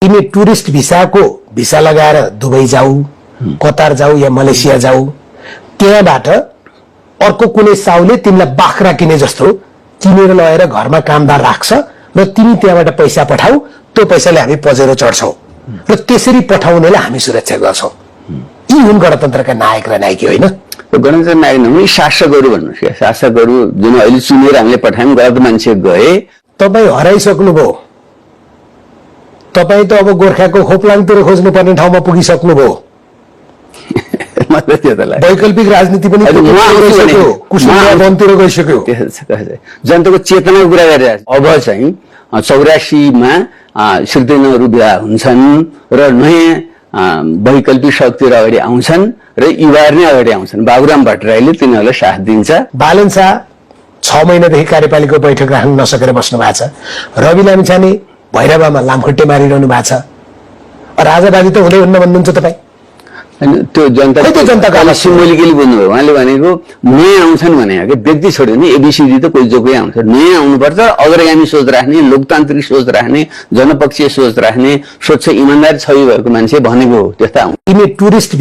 तिमी tourist visa लगाएर Dubai जाऊ, कतार जाऊ या मलेसिया जाऊ, त्यहाँबाट अर्को कुनै साउले तिमीलाई बाख्रा किने जस्तो किनेर लगेर घरमा कामदार राख्छ र तिमी त्यहाँबाट पैसा पठाऊ, त्यो पैसाले हामी पजेरो चढ्छौं र त्यसरी पठाउनेलाई हामी सुरक्षा गर्छौं। यी हुन् गणतन्त्रका नायक र नायकी, होइन? गणतन्त्र नायक नहुने शासकहरू भन्नुहोस् क्या, शासकहरू जुन अहिले चुनेर हामीले पठायौँ, गलत मान्छे गए। तपाईँ हराइसक्नुभयो, तपाईँ त अब गोर्खाको खोप्लाङतिर खोज्नुपर्ने ठाउँमा पुगिसक्नुभयो। वैकल्पिक राजनीति पनि वनतिर गइसक्यो। जनताको चेतनाको कुरा गरिरहेको छ। अब चाहिँ 84मा सिर्जनाहरू विदा हुन्छन् र नयाँ वैकल्पिक शक्तिहरू अगाडि आउँछन् र युवाहरू नै अगाडि आउँछन्। बाबुराम भट्टराईले तिनीहरूलाई साथ दिन्छ। बालन शाह 6 महिनादेखि कार्यपालिकाको बैठक राख्न नसकेर बस्नु भएको छ। रवि लामिछाने भैरवामा लामखुट्टे मारिरहनु भएको छ। राजावादी त हुँदै हुन्न भन्नुहुन्छ तपाईँ? त्यो जनताको सिम्बोलिकली बोल्नुभयो। उहाँले भनेको नयाँ आउँछन् भने व्यक्ति छोड्यो भने एबिसिडी त कोही जोकै आउँछ। नयाँ आउनुपर्छ, अग्रगामी सोच राख्ने, लोकतान्त्रिक सोच राख्ने, जनपक्षीय सोच राख्ने, स्वच्छ इमान्दार छवि भएको मान्छे भनेको हो। त्यस्ता तिमी टुरिस्ट